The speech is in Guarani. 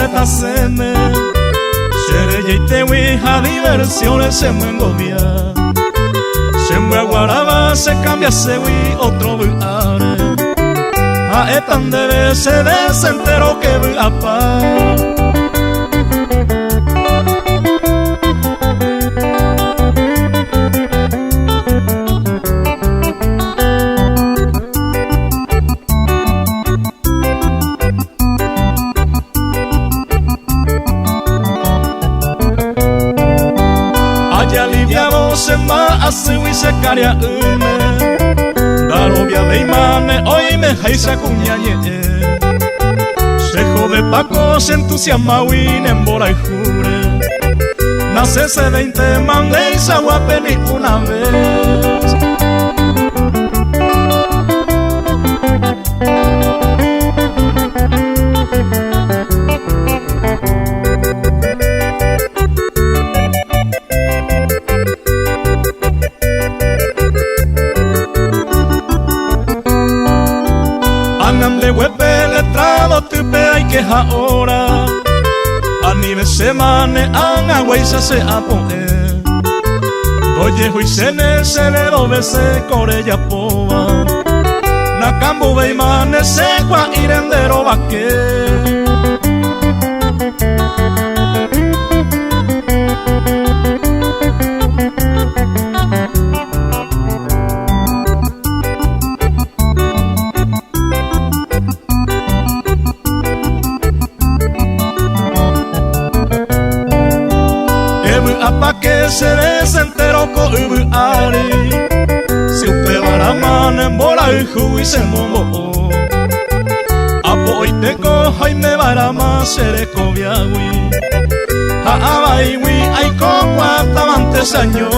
Che tasẽme, che rejaitégui ha diversiõre chemyengovia. Chembyaguaráva che cambiaségui otro vy'áre. Ha'éta ndéve che desentero che vy'apa. Ajaliviávo che mba'asýgui che karia'ýme, ndaroviavéimane oimeháicha kuña ñe'ẽ. Che jodepáko che entusiasmágui ne mborayhúre, nasẽsevéintema ndeichaguápe ni una vez. Ág̃a mbeguépe letrado týpe aikeha hora, anive chémane ág̃aguéicha che apo'ẽ. Ndojehuichéne chéve rovese ko rejapóva, nakambuvéimane che kua'íre nde rovake. Evy'apáke che resentero ko yvy ári, si upévarama ne mborayhúgui che mombo'o. Apo'oitéko haimeva'erãma che rekoviágui, ha avaígui aiko kuaátavante che año.